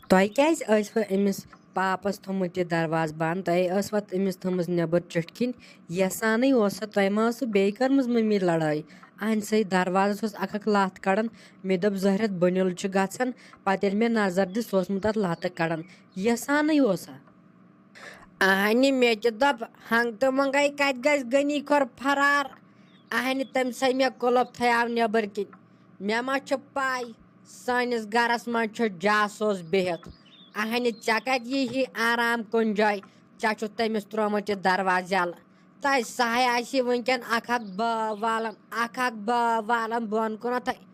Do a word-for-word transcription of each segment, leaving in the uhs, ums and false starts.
تۄہہِ کیٛازِ ٲسوٕ أمِس پاپَس تھوٚمُت یہِ دروازٕ بنٛد؟ تۄہہِ ٲسوٕ أمِس تھٲومٕژ نیٚبر چُٹھۍ کِنۍ؟ یَسانٕے اوسا؟ تۄہہِ ما ٲسوٕ بیٚیہِ کٔرمٕژ مٔمی لڑٲے؟ أہنٛدِ سۭتۍ دروازَس اوس اکھ اکھ لَتھ کڑان۔ مےٚ دوٚپ، زہرت بٔنِل چھُ گژھان۔ پتہٕ ییٚلہِ مےٚ نظر دِژ، سُہ اوس مُت اَتھ لَتہٕ کڑان۔ یَسانٕے اوسا؟ اہنہِ مےٚ تہِ دوٚپ، ہنٛگتہٕ منٛگے کتہِ گژھِ غنی کھۄر فرار؟ اہنہِ تٔمۍ سٕے مےٚ کُلُف تھیاو نیٚبر کِنۍ۔ مےٚ ما چھِ پَے، سٲنِس گرس منٛز چھُ جاسوٗس بِہِتھ۔ اہنہِ ژےٚ کتہِ یی ہی آرام کُنہِ جایہِ؟ ژےٚ چھُتھ تٔمِس ترٛوومُت یہِ دروازٕ یَلہٕ۔ تۄہہِ سہے آسہِ وٕنکٮ۪ن اکھ اکھ بٲو والان، اکھ اکھ بٲو والان بۄن کُنتھے۔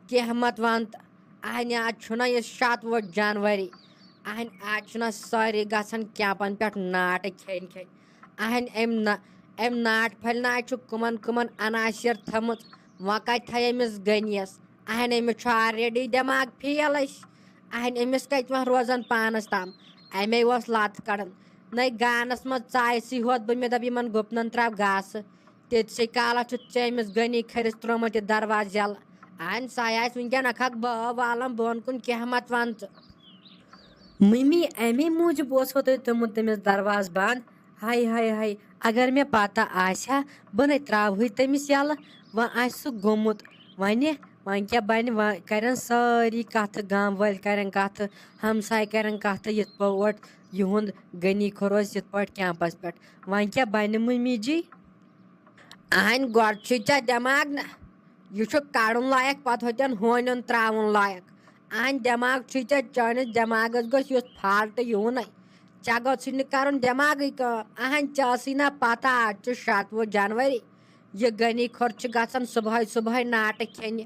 کینٛہہ مت وَن تہٕ۔ اہنہِ آز چھُنہ یہِ شَتوُہ جنؤری۔ اہنہِ آز چھُنہ سٲری گژھان کیمپن پٮ۪ٹھ ناٹہٕ کھیٚنۍ کھیٚنۍ۔ اہنہِ أمۍ نا-، أمۍ ناٹہٕ پھلہِ نہ آز چھُ کٕمن کٕمن عناصر تھٲمٕژ۔ وۄنۍ کتہِ تھایہِ أمِس غنیَس؟ اہنہِ أمِس چھُ already دٮ۪ماغ فیل اَسہِ۔ اہنہِ أمِس کتہِ وۄنۍ روزان پانس تام؟ امے اوس لتھ کڑان۔ نَے گانس منٛز ژایہِ سٕے ہوت بہٕ، مےٚ دوٚپ یِمن گُپنن تراو گاسہٕ۔ تیٚتسٕے کالس چھُ ژےٚ أمِس غنی کھٔرِس ترٛوومُت یہِ دروازٕ یَلہٕ۔ اہنہِ سۄے آسہِ وٕنکٮ۪ن اکھ اکھ بٲو والان بۄن کُن، کینٛہہ مت وَن ژٕ۔ مٔمی، اَمے موٗجوٗب اوسوٕ تۄہہِ تھوٚمُت تٔمِس دروازٕ بنٛد؟ ہاے ہاے ہاے، اگر مےٚ پتہ آسہِ ہا، بہٕ نے ترٛاوہٕے تٔمِس یَلہٕ۔ وۄنۍ آسہِ سُہ گوٚمُت۔ وۄنہِ، وۄنۍ کیٛاہ بَنہِ؟ وۄنۍ کَرن سٲری کَتھٕ، گام وٲلۍ کَرن کَتھٕ، ہمساے کَرن کَتھٕ، یِتھ پٲٹھۍ یِہُنٛد غنی کھوٚر اوس یِتھ پٲٹھۍ کیمپس پٮ۪ٹھ۔ وۄنۍ کیٛاہ بَنہِ مٔمی جی؟ اہنہِ گۄڈٕ چھُے ژےٚ دٮ۪ماغ نہ، یہِ چھُ کڑُن لایق، پتہٕ ہوتٮ۪ن ہونٮ۪ن تراوُن لایق۔ اہنہِ دٮ۪ماغ چھُے ژےٚ، چٲنِس دٮ۪ماغس گوٚژھ یُتھ فالٹ یِوُنٕے۔ ژےٚ گوٚژھُے نہٕ کرُن دٮ۪ماغٕے کٲم۔ اہنہِ ژےٚ ٲسٕے نہ پتہ، آز چھُ شَتوُہ جنؤری۔ یہِ غنی کھوٚر چھُ گژھان صبحٲے صبحٲے ناٹہٕ کھیٚنہِ۔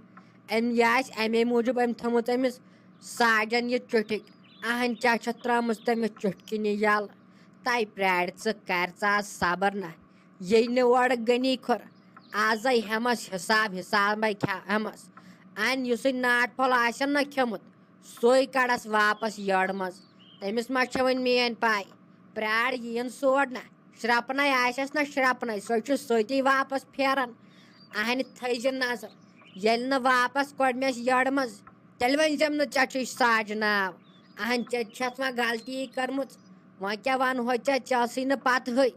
أمۍ، یہِ آسہِ امے موٗجوٗب أمۍ تھٲومٕژ أمِس ساجن یہِ چُٹھِکۍ۔ اہنہِ ژےٚ چھَتھ ترٲومٕژ تٔمِس چُٹھۍ کِنۍ یَلہٕ۔ تَے پرٛارِ ژٕ، کر ژٕ آز صبر نہ۔ ییٚلہِ نہٕ اورٕ غنی کھوٚر، آزے ہٮ۪مس حساب، حسابے کھٮ۪مس۔ اَن یُسٕے ناٹہٕ پھوٚل آسن نہ کھیوٚمُت، سُے کڑس واپس یٔڑ منٛز۔ تٔمِس ما چھےٚ وۄنۍ میٲنۍ پاے؟ پرٛار یِیِن سور نہ۔ شرپنے آسٮ۪س نہ شرپنے، سُے چھُ سۭتی واپس پھیران۔ اہنہِ تھٲیزِ نظر، ییٚلہِ نہٕ واپس کوٚڑمٮ۪س یٔڑ منٛز، تیٚلہِ ؤنۍزٮ۪م نہٕ ژےٚ چھُے ساجہِ ناو۔ اہن ژےٚ چھَتھ وۄنۍ غلطی کٔرمٕژ، وۄنۍ کیٛاہ وَنہو ژےٚ، ژےٚ ٲسٕے نہٕ پتہٕے۔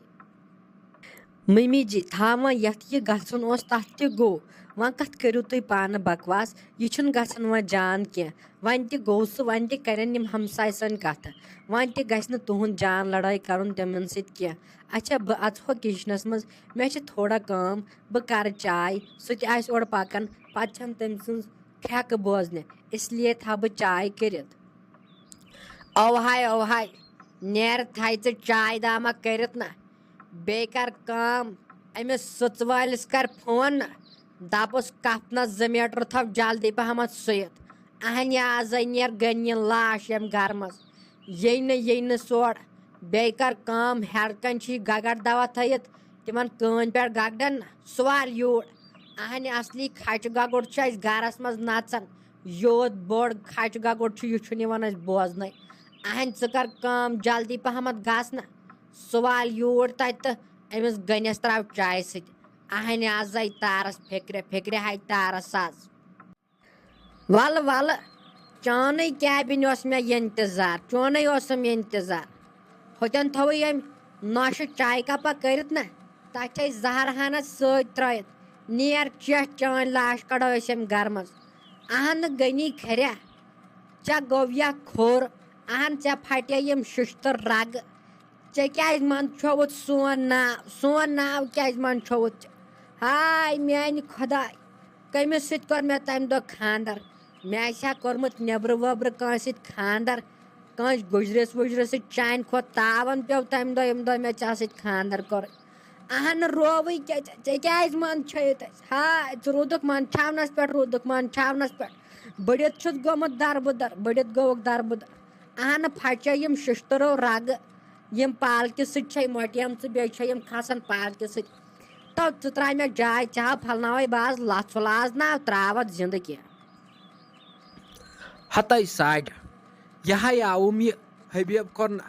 مٔمی جی، تھاو وۄنۍ یَتھ یہِ گژھُن اوس، تَتھ تہِ گوٚو۔ وۄنۍ کَتھ کٔرِو تُہۍ پانہٕ بکواس؟ یہِ چھُنہٕ گژھان وۄنۍ جان کینٛہہ۔ وۄنۍ تہِ گوٚو سُہ، وۄنۍ تہِ کَرن یِم ہمساے سٲنۍ کَتھٕ۔ وۄنۍ تہِ گژھِ نہٕ تُہُنٛد جان لڑٲے کَرُن تِمَن سۭتۍ کینٛہہ۔ اچھا، بہٕ اَژہو کِچنَس منٛز، مےٚ چھِ تھوڑا کٲم، بہٕ کَرٕ چاے، سُہ تہِ آسہِ اورٕ پَکان، پَتہٕ چھَنہٕ تٔمۍ سٕنٛز پھرٛٮ۪کہٕ بوزنہِ، اس لیے تھاو بہٕ چاے کٔرِتھ۔ اوہاے، اوہاے، نیر تھایہِ ژٕ چاے دامہ کٔرِتھ نہ۔ بیٚیہِ کر کٲم، أمِس سٕژ وٲلِس کر فون نہ۔ دپُس کپھ نہ زٕ میٖٹر تھاو جلدی پہمتھ سُیِتھ۔ اہنہِ آزے نیر غنیِن لاش ییٚمہِ گرٕ منٛز۔ ییٚلہِ نہٕ، ییٚلہِ نہٕ سورٕ۔ بیٚیہِ کر کٲم، ہیرٕ کنہِ چھُے گگر دوا تھٲیِتھ، تِمن کٲنۍ پٮ۪ٹھ گگڈن نہ۔ سُہ وال یوٗر۔ اہنہِ اصلی کھچہِ گگُر چھُ اسہِ گرس منٛز نژان۔ یوٗت بوٚڑ کھچہِ گگُر چھُ، یہِ چھُنہٕ یِوان اَسہِ بوزنَے۔ اہنہِ، ژٕ کر کٲم، جلدی پہمتھ گژھ نہ۔ سُہ وال یوٗر تَتہِ تہٕ أمِس غنیَس ترٛاو چایہِ سۭتۍ۔ اہنہِ، آز آیہِ تارَس فِکرِ، فِکرِ ہایہِ تارَس آز۔ وَلہٕ، وَلہٕ، چانٕے کیبِن اوس مےٚ اِنتظار، چونٕے اوسُم اِنتظار۔ ہوٚتٮ۪ن تھوٚوُے أمۍ نۄشہِ چایہِ کَپا کٔرِتھ نہ، تَتھ چھے زَہر ہنا سۭتۍ ترٛٲیِتھ۔ نیر چیٚٹھ، چٲنۍ لاش کَڑو أسۍ اَمہِ گَرٕ منٛز۔ اَہَن نہٕ غنی کھریا، ژےٚ گوٚو یا کھوٚر۔ اَہَن ژےٚ پھَٹے یِم شِشتٕر رَگہٕ۔ ژےٚ کیٛازِ منٛدچھووُتھ سون ناو؟ سون ناو کیٛازِ منٛدچھووُتھ ژےٚ؟ ہاے میٛانہِ خۄداے، کٔمِس سۭتۍ کوٚر مےٚ تَمہِ دۄہ خانٛدر؟ مےٚ آسہِ ہا کوٚرمُت نیٚبرٕ ویٚبرٕ کٲنٛسہِ سۭتۍ خانٛدر، کٲنٛسہِ گُجرِس وُجرِس سۭتۍ۔ چانہِ کھۄتہٕ تاوَن پیوٚو تَمہِ دۄہ، ییٚمہِ دۄہ مےٚ ژےٚ سۭتۍ خانٛدر کوٚر۔ اہن رووٕے کیٛاہ ژےٚ، ژےٚ کیٛازِ منٛدچھٲیِتھ اَسہِ؟ ہاے، ژٕ روٗدُکھ منٛدچھاونَس پٮ۪ٹھ، روٗدُکھ منٛدچھاونَس پٮ۪ٹھ۔ بٔڑِتھ چھُتھ گوٚمُت دربٕدر، بٔڑِتھ گوٚوُکھ دربٕدر۔ اہن پھچے یِم شِشتٕرو رَگہٕ، یِم پالکہِ سۭتۍ چھے مۄٹیمژٕ، بیٚیہِ چھے یِم کھسان پالکہِ سۭتۍ۔ تو ژٕ ترٛاو مےٚ جاے، ژےٚ ہا پھلناوَے بہٕ آز لَژھ لاز ناو ترٛاوَتھ زِندٕ کینٛہہ۔ ہتَے ساڑِ، یہِ ہاے آوُم یہِ حبیب کۄرنہ۔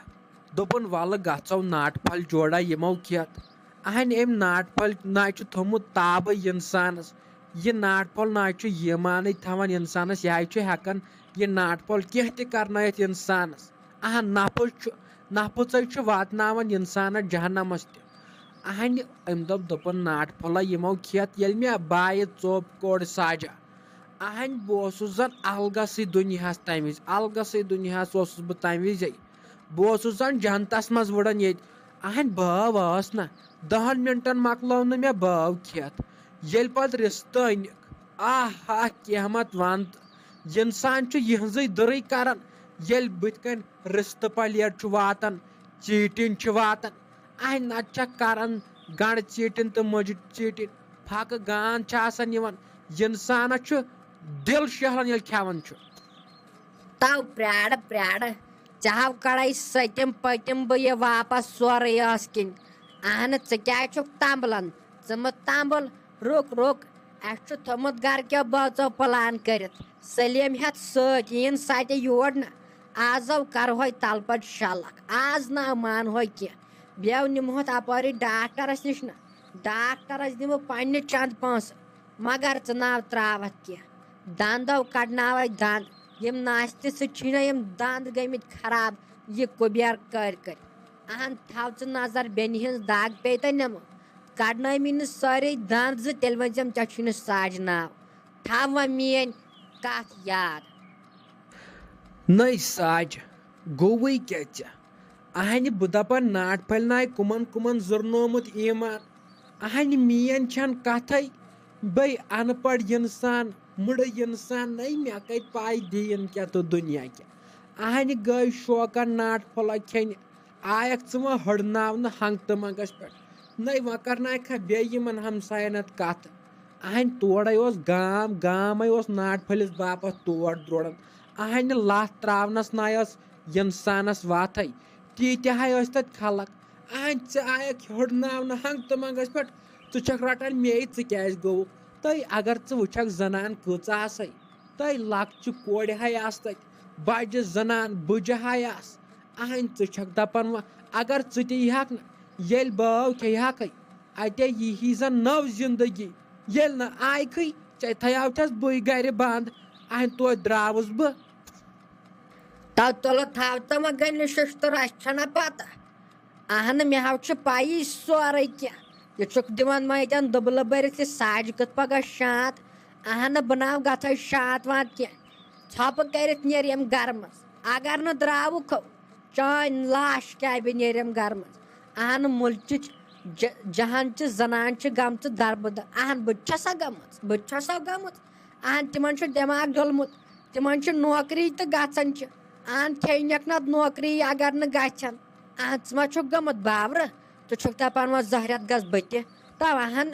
دوٚپُن، "وَلہٕ گژھو ناٹہٕ پھلۍ جوڑا یِمو کھٮ۪تھ۔" اہنہِ أمۍ ناٹہٕ پھلۍ نہ چھُ تھوٚمُت تابٕے اِنسانَس۔ یہِ ناٹہٕ پھوٚل نہ چھُ ایٖمانٕے تھاوان اِنسانَس، یہِ ہا چھُ ہٮ۪کان یہِ ناٹہٕ پھوٚل کینٛہہ تہِ کرنٲیِتھ اِنسانَس۔ اہن، نفس چھُ، نفسٕے چھُ واتناوان اِنسانَس جہنمَس تہِ۔ اہنہِ أمۍ دوٚپ، دوٚپُن، ناٹہٕ پھوٚلہ یِمو کھٮ۪تھ ییٚلہِ مےٚ بایہِ ژوٚپ کوٚڑ ساجا، اہنہِ بہٕ اوسُس زَن الگسٕے دُنیاہَس تَمہِ وِزِ، الگسٕے دُنیاہَس اوسُس بہٕ تَمہِ وِزے۔ بہٕ اوسُس زَن جنتَس منٛز وُڑان ییٚتہِ۔ اہنہِ بٲو ٲس نہ، دَہَن مِنٹَن مۄکلٲو نہٕ مےٚ بٲو کھٮ۪تھ۔ ییٚلہِ پَتہٕ رِستہٕ أنِکھ، آہ ہا، قیامت وَن تہٕ۔ اِنسان چھُ یِہٕنٛزٕے دٕرٕے کران، ییٚلہِ بٕتھِ کَنۍ رِستہٕ پَلیٹ چھُ واتان، ژیٖٹِنۍ چھِ واتان۔ اَہَے، نَتہٕ چھَکھ کران گَنٛڈٕ ژیٖٹِنۍ تہٕ مۄجہِ ژیٖٹِنۍ۔ پھَکہٕ گان چھِ آسان یِوان۔ اِنسانَس چھُ دِل شیہلان، ییٚلہِ کھٮ۪وان چھُ۔ تو پرٛارٕ، پرٛارٕ، ژےٚ ہاو کَڑَے سٔتِم پٔتِم بہٕ یہِ واپس سورُے ٲس کِنۍ۔ اَہنہٕ، ژٕ کیٛازِ چھُکھ تَمبلان؟ ژٕ مہٕ تَمبُل، رُک، رُک، اَسہِ چھُ تھوٚمُت گَرٕ کیو بٲژو پٕلان کٔرِتھ۔ سلیٖم ہٮ۪تھ سۭتۍ یِیِن سۄ تہِ یور نہ۔ آزو کَرہوے تَلہٕ پَتہٕ شَلَکھ، آز نہ مانہوے کینٛہہ۔ بیٚو نِمہوتھ اَپٲری ڈاکٹرَس نِش نہ۔ ڈاکٹرَس دِمہٕ پنٛنہِ چَندٕ پونٛسہٕ، مگر ژٕ ناو ترٛاوَتھ کینٛہہ۔ دَندو کَڑناوَے دَند، یِم ناستہِ سۭتۍ چھِی نہ یِم دَند گٔمٕتۍ خراب، یہِ کُبیر کٔرۍ کٔرۍ۔ اہن، تھاو ژٕ نظر، بیٚنہِ ہٕنٛز دَگ پیٚیہِ تۄہہِ نِمہٕ۔ کَڑنٲومٕے نہٕ سٲرے دَند زٕ، تیٚلہِ ؤنۍ زٮ۪م ژےٚ چھُے نہٕ ساجہِ ناو۔ تھاو وۄنۍ میٛٲنۍ کَتھ یاد۔ نٔے ساجہِ، گوٚوٕے کیٛاہ ژےٚ؟ اہنہِ بہٕ دَپان ناٹہٕ پھٔلۍ ناے کُمَن کُمَن زُرنومُت ایٖمان۔ اہنہِ میٛٲنۍ چھَنہٕ کَتھَے، بے اَن پَڑھ اِنسان، مُڑٕ اِنسان نَے، مےٚ کَتہِ پَے دیٖن کیٛاہ تہٕ دُنیا کیٛاہ۔ اہنہِ گٔے شوقَن ناٹہٕ پھوٚلہ کھیٚنہِ، آیَکھ ژٕ وۄنۍ ہٕڑناونہٕ ہنٛگتہٕ منٛگَس پٮ۪ٹھ۔ نَے وۄنۍ کَرناوکھا بیٚیہِ یِمَن ہمسایَن اَتھ کَتھٕ۔ اہنہِ تورے اوس گام، گامے اوس ناٹہٕ پھٔلِس باپتھ تور دوران۔ اہنہِ لَتھ ترٛاونَس نَے ٲس اِنسانَس وَتھَے۔ تیٖتیٛاہ ہَے ٲسۍ تَتہِ خلق۔ اہنہِ ژٕ آیَکھ ہٕڑناونہٕ ہنٛگتہٕ منٛگَس پٮ۪ٹھ، ژٕ چھَکھ رَٹان مے، ژٕ کیٛازِ گوٚوُکھ؟ تہٕ اگر ژٕ وٕچھَکھ زَنان کۭژاہ آسَے، تہٕ لۄکچہِ کورِ ہَے آسہٕ تَتہِ، بَجہِ زَنان بٕجہِ ہَے آسہٕ۔ اہنہِ ژٕ چھَکھ دَپان وۄنۍ، اگر ژٕ تہِ یی ہَکھ نہٕ، ییٚلہِ بٲو کھیٚیہِ ہَکھٕے، اَتے یی ہی زَن نٔو زِندگی۔ ییٚلہِ نہٕ آیکھٕے، ژےٚ تھَیاوتھَس بٕے گَرِ بنٛد۔ اہنہِ توتہِ درٛاوُس بہٕ۔ تو تُلہٕ تھاو تہٕ وۄنۍ گٔے نہٕ شِشتٕر، اَسہِ چھَنہ پَتہ۔ اہنہٕ، مےٚ ہاو چھُ پَیی سورُے کینٛہہ۔ یہِ چھُکھ دِوان وۄنۍ ییٚتٮ۪ن دُبلہٕ بٔرِتھ یہِ ساجہِ کِتھ پٲٹھۍ گژھِ شانت۔ اہنہٕ، بہٕ ناو گژھے شانت وانت کینٛہہ۔ ژھۄپہٕ کٔرِتھ نیرِ یِم گَرٕ منٛز۔ اگر نہٕ درٛاوُکھ، چٲنۍ لاش کیٛاہ بہِ نیرِ یِم گَرٕ منٛز۔ اہنہٕ، مُلکٕچ ج-، جہان چہِ زنان چھِ گٔمژٕ دربٕدر۔ اہن، بہٕ تہِ چھَسا گٔمٕژ، بہٕ تہِ چھَسا گٔمٕژ۔ اہن، تِمَن چھُ دٮ۪ماغ ڈوٚلمُت، تِمَن چھِ نوکری تہٕ گژھان چھِ۔ اہن، کھیٚیہِ نٮ۪کھ نَتہٕ نوکری اگر نہٕ گژھن۔ اہن، ژٕ ما چھُکھ گٔمٕژ باورٕ؟ ژٕ چھُکھ دَپان وۄنۍ زہرٮ۪تھ گژھ بہٕ تہِ۔ تو اہن،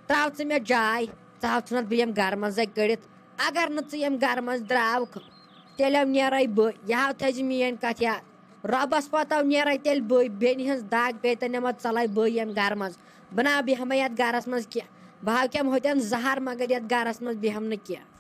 ترٛاو ژٕ مےٚ جاے، ژٕ ہاو ژٕ نَتہٕ بہٕ یِم گَرٕ منٛزَے کٔڑِتھ۔ اگر نہٕ ژٕ یِم گَرٕ منٛز درٛاوُکھ، تیٚلہِ نیرَے بہٕ۔ یہِ ہاو تھٲیزِ میٛٲنۍ کَتھ یاد۔ رۄبَس پَتہٕ نیرَے تیٚلہِ بہٕ، بیٚنہِ ہٕنٛز دَگ پیٚیہِ تہٕ نِمَتھ ژَلَے بہٕ ییٚمہِ گَرٕ منٛز۔ بہٕ نہ بیٚہمَے یَتھ گَرَس منٛز کینٛہہ۔ بہٕ ہاو کھٮ۪مہٕ ہوتٮ۪ن زَہر، مگر یَتھ گَرَس منٛز بیٚہمہٕ نہٕ کینٛہہ۔